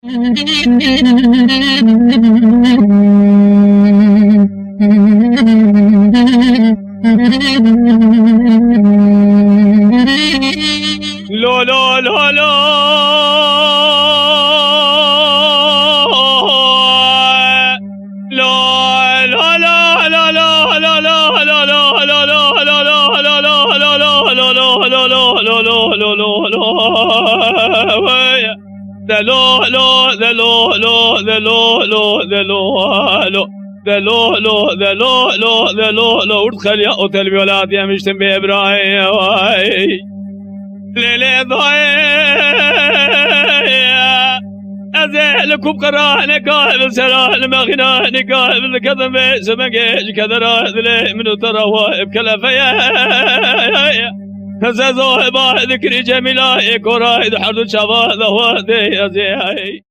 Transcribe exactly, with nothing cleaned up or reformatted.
Lo, lo, lo, lo. Delo, lo, delo, lo, delo, lo, delo, lo. Delo, lo, delo, lo, delo, lo. Urd xeliya otel violati yemiştim be Ibrahim. Lê, lê, dayê, ez ê li kûp qera neka, li sera, li mexîna neka, li kedim vê semengê ji kedera dilê min û te re wa bi kelefe ye. Heze zoheba dikirî Cemîla ê kora ê di herdu çava de wa dê ez ê.